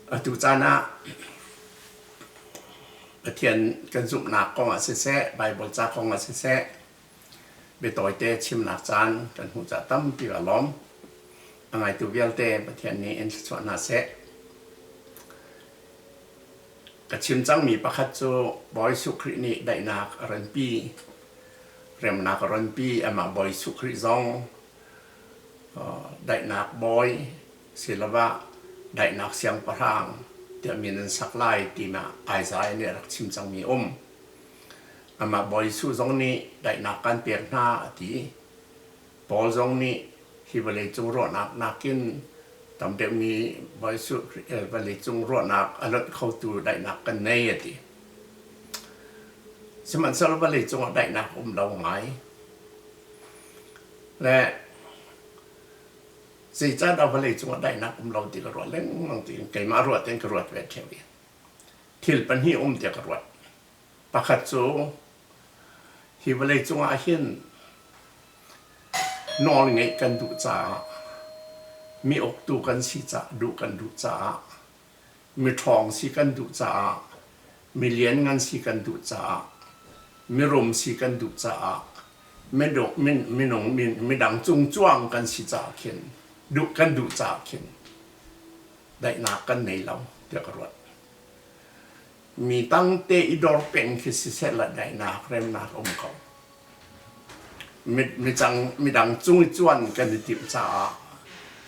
Atu caan ah Pathian kan zumhnak kong ah siseh, Baibal ca kong ah siseh, biatawite chimnak caan kan hmuh caah tampi ka lawm. A ngaitu vialte Pathian nih in thluachuah hna seh. Ka chim cangmi pakhat cu Bawi Jesuh Khrih nih daihnak a ranpi, remnak a ranpi, amah Bawi Jesuh Khrih zong daihnak bawi siloah daihnak siangpahrang tiah min an sak lai tiah Isaiah nih a rak chim cangmi a um. Amah Bawi Jesuh zong nih daihnak kan pek hna a ti. Paul zong nih hi vawleicung ruahnak nakin tam deuhmi Bawi Jesuh vawleicung ruahnak a lonh khotu daihnak kan nei a ti. Sihmanhsehlaw vawleicung ah daihnak a um lo ngai. Le zeicahdah vawleicung ah daihnak um lo ti ka ruah lengmang tiin keimah ruah tein ka ruat ve ṭheo i thil pahnih um tiah ka ruat. Pakhat cu hi vawleicung ah hin nawl ngeih kan duh caah mi uktu kan si caah duh kan duh caah miṭhawng si kan duh caah mi lianngan si kan duh caah mirum si kan duh caah minung midang cungcuang kan si caah khin duh kan duh caah khin daihnak kan nei lo tiah ka ruat. Mi tangte i dor peng khi siseh la daihnak remnak um ko. Midang cung i cuan kan i timh caah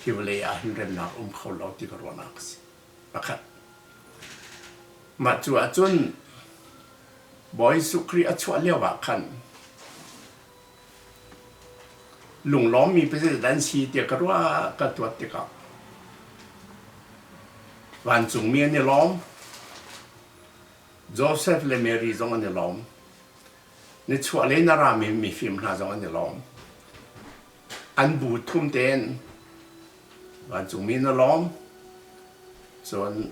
hi vawlei ah hin remnak um kho lo ti ka ruahnak a si. Pakhat. Mah cu ahcun Bawi Jesuh Khrih a chuah lio ah khan lunglawmmi pazeidah an si tiah ka ruah ka tuat tikah vancungmi an i lawm. Joseph le Mary zong an i lawm. Nichuahlei na rami mifim hna zong an i lawm. An bu thum tein vancungmi na lawm. Cun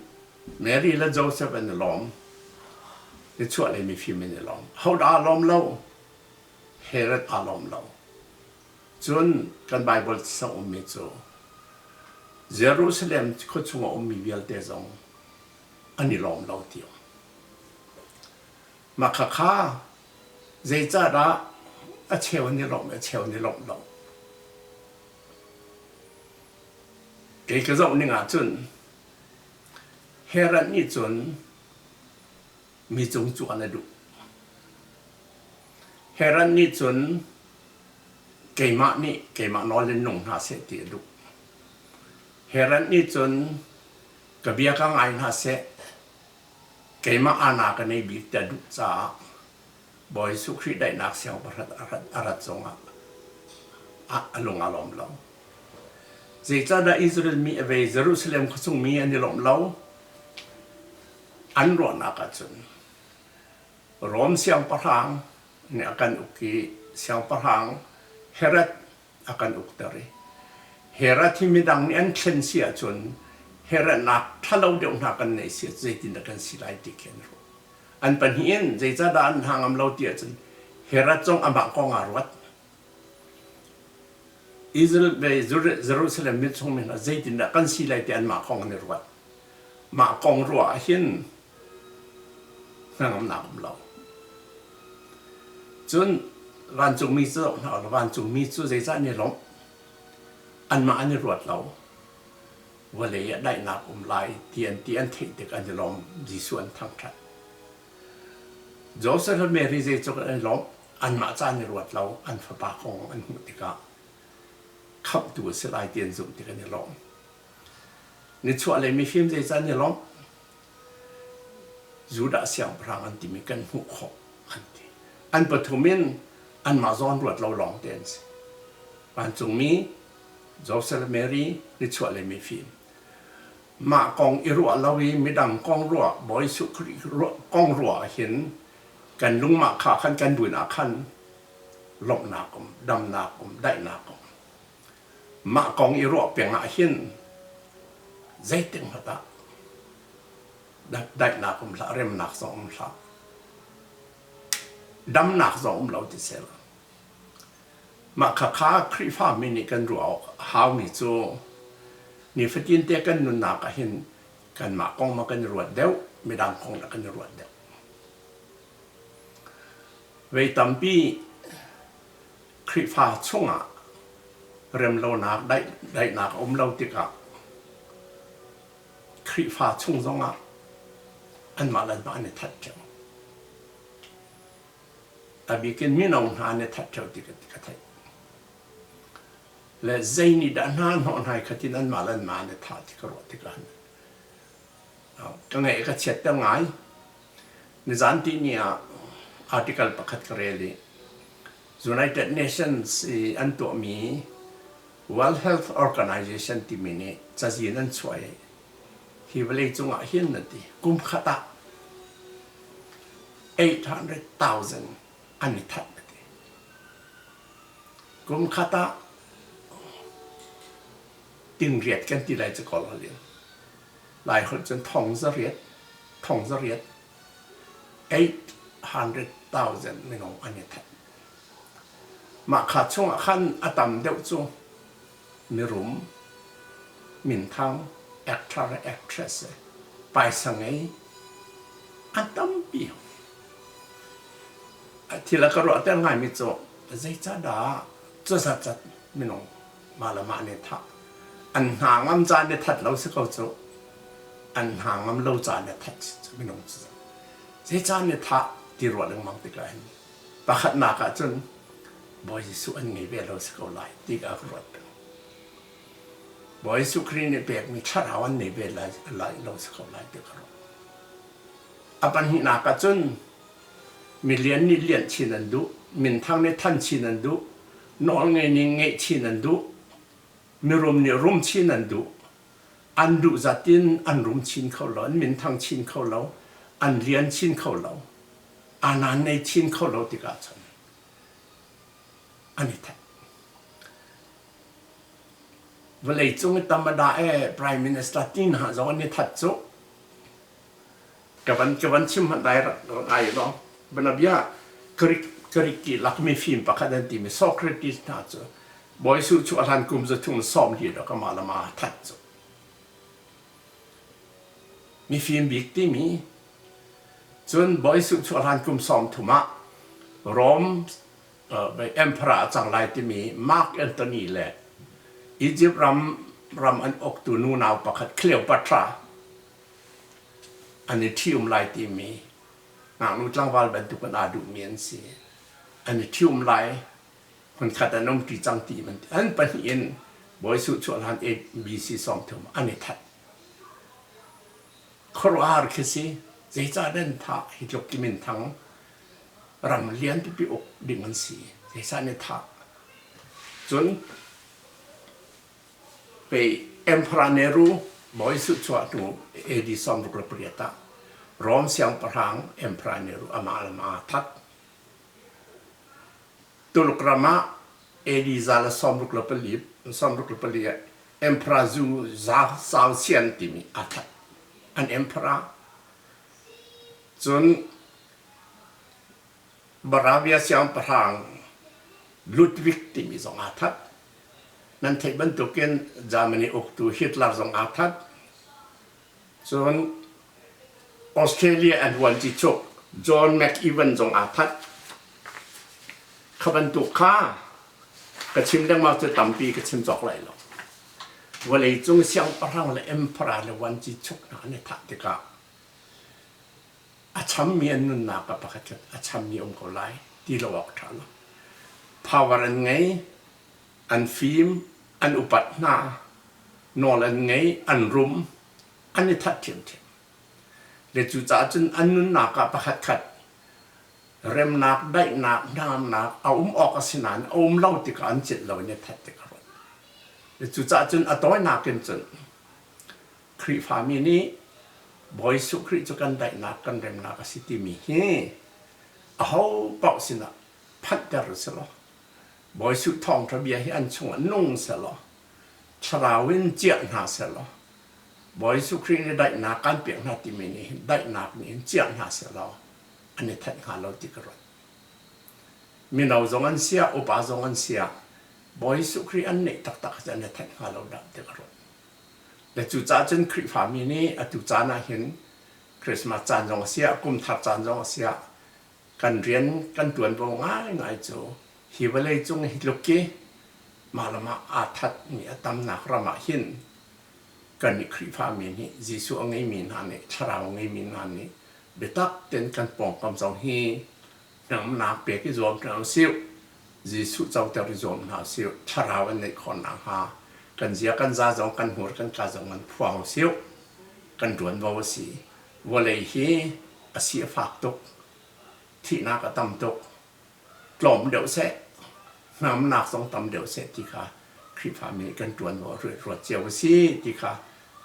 Mary le Joseph an i lawm. Nichuahlei mifim an i lawm. Hodah aa lawm lo? Herod aa lawm lo. Cun kan Baibal sang ummi cu Jerusalem khuachung a ummi vialte zong an i lawm lo ti um. Mah khakha zeicahdah a cheu an i lawmh i a cheu an i lawmh lo? Kei ka zoh ning ahcun Herod nih cun mi cung cuan a duh. Herod nih cun keimah nih keimah nawl in nung hna seh ti a duh. Herod nih cun ka bia ka ngai hna seh Keimah aana ka nei bik ti a duh caah Bawi Jesuh Khrih daihnak siangpahrang a rat zongah a lung aa lawm lo. Zeicahdah Israel mi a vei Jerusalem khuachung mi an i lawmh lo? An ruahnak ahcun Rom siangpahrang nih a kan uk i siangpahrang Herod a kan ukter i Herod hi midang nih an thlen si ahcun Herodnak ṭhalo deuh hna kan nei si zeitindah kan si lai ti khi an ruah. An pahnih in zeicahdah an hna ngam lo ti ahcun Herod zong amah kong aa ruat. Israel Jerusalem mi chung mi hna zeitindah kan si lai ti anmah kong an i ruat. Mah kong ruah ah hin hnangamnak um lo. Cun vancungmi cu zoh hna ulaw vancungmi cu zeicah an i lawmh? Anmah an i ruat lo. Vawlei ah daihnak um lai ti an ti an theih tik an i lawm. Jesuh an thangṭhat. Joseph le Mary zeicuk an i lawmh? Anmah ca an i ruat lo. An fapa kong an hmuh tikah khamhtu a si lai ti an zumh tik an i lawm. Nichuahlei mifim zeicah an i lawmh? Judah siangpahrang an timi kan hmuh khawh an ti. An pathum in anmah zawn ruat lo lawng te an si. Vancungmi Joseph le Mary nichuahlei mifim. Mah kong i ruah lo i midang kong ruah Bawi Jesuh Khrih kong ruah ahhin kan lungmah kha khan kan vun ah khan lawmhnak um, damnak um, daihnak um. Mah kong i ruah peng ahhin zeitik hmanh ah daihnak um hlah, remnak zong um hlah, damnak zong um lo ti sel. Mah khakha Khrihfami nih kan ruah awk a haumi cu nifatin te kan nunnak ahhin Kanmah kong ma kan i ruat deuh, midang kong dah kan i ruat deuh. Vei tampi Khrihfa chungah remlonak, daihnak a um lo tikah Khrihfa chung zongah anmah le anmah an i that ṭheo. A bik in mino hna an i that ṭheo ti ka theih. Le zei nih dah hna hnawh hna i khatin anmah le anmah an i thah ti ka ruah tikah ka ngaih ka chiatter ngai. Nizan tihni ah article pakhat ka rel i United Nations i an tuahmi World Health Organization timi nih cazin an chuah i hi vawleicung ah hin an ti kum khat ah 800,000 an i that a ti. Kum khat ah tingriat kan ti lai cu kawl holh in. Lai holh cun thong zariat, thong zariat, 800,000 minung an i that. Mah kha chungah khan a tam deuh cu mirum, minthang, actor le actress paisa ngei an tampi. Thil a ka ruahter ngaimi cu zeicahdah cuzatzat minung mah le mah nih thah an hna ngam caan i that lo si ko cu an hna ngam lo caan i that cu minung cu zeicah nih thah ti ruah lengmang tikah hin pakhatnak ah cun Bawi Jesuh an ngei ve lo si ko lai ti ka ruat peng. Bawi Jesuh Khrih nih pekmi thlarau an nei ve lai, lai lo si ko lai ti ka ruat. A pahnihnak ah cun milian nih lianh chin an duh, minthang nih than chin an duh, nawlngei nih ngeih chin an duh, mirum nih rum chin an duh. An duh zat in an rum chin kho lo, an minthang chin kho lo, an lian chin kho lo, anan nei chin kho lo tikah cun an i that. Vawleicung i tamada e Prime Minister tin ha zong an i that cu ka van ka van chim hmanh dai rak ngai lo banabia Greek Greek ti lakmi fim pakhat an timi Socrates hna cu Bawi Suh chu a hlan kum zathum sawm li lo kama lama that cu mifim bik timi Cun Bawi Jesuh chuah hlan kum 30 ah Rome emperor a cang lai timi Mark Antony le Egypt ram ram an uktu nunau pakhat Cleopatra an i ṭhium lai timi ngaknu tlangval bantuk in aa duhmi an si. An i ṭhium lai hmunkhat an umṭi cang ti an pahnih in Bawi Jesuh chuah hlan BC 30 an i that. Khuaruahhar khi si. Zeicah nan thah? Hi tluk ti minthang ram lian pipi uk ding an si. Zeicah nan thah? Cun pei Emperor Nero Bawi Jesuh chuah hnu AD 68 ah Rome siangpahrang Emperor Nero amah le amah aa that. Tuluk ram ah AD 164 64 ah Emperor Zu Zhao Xian timi aa that. An emperor. Cun Baravia siangpahrang Ludwig timi zong aa that. Nan theih bantukin Germany uktu Hitler zong aa that. Cun Australia an vuancichuk John McEwen zong aa that. Kha bantuk kha ka chim lengmang cu tampi ka chim cawk lai lo. Vawleicung siangpahrang le emperor le vuancichuk hna an i thah tikah a chammi an nunnak ah pakhat khat a chammi um ko lai ti lo awk ṭha lo. Power an ngei, an fim, an upat hna, nawl an ngei, an rum, an i that ṭhiamṭhiam. Le cucaah cun an nunnak ah pakhat khat remnak, daihnak, hnamnak a um awk a si nain a um lo tikah an celh lo in i that tik a ruat. Le cucaah cun a tawinak in cun Khrihfami nih Bawi Jesuh Khrih cu kan daihnak, kan remnak a si timi hi aho paoh sinah phanhter u sih law Bawi Jesuh thawngṭha bia hi an chungah nung sehlaw thlarau in ciah hna sehlaw Bawi Jesuh Khrih nih daihnak kan pek hna timi nih hin daihnak nih hin ciah hna sehlaw an i thenh hnga lo ti ka ruat. Mino zong an siah, upa zong an siah, Bawi Jesuh Khrih an neih taktak ahcun an i thenh hnga lo dah ti ka ruat. Le cucaah cun Khrihfami nih atu caan ah hin Christmas caan zong a si ah, kum thar caan zong a si ah kan rian kan ṭuanvo ngaingai cu hi vawlei cung hi tluk i mah le mah aa thatmi a tamnak ram ah hin kannih Khrihfami nih Jesuh a ngeimi hna nih thlarau a ngeimi hna nih biatak tein kan pawngkam zong hi hnangamnak pek i zuam hna usih. Jesuh coter i zuam hna usih. Thlarau an neih khawh nakhnga kan zia kan za zong kan hmur kan ka zong an phuang usih. Kan ṭuanvo a si. Vawlei hi a si a fak tuk. Thihnak a tam tuk. Tlawm deuh seh. Hnamnak zong tam deuh seh ti kha Khrihfami nih kan ṭuanvo ruat cio a si ti kha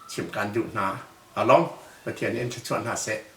chim kaan duh hna. Along Pathian nih in thluachuah hna seh.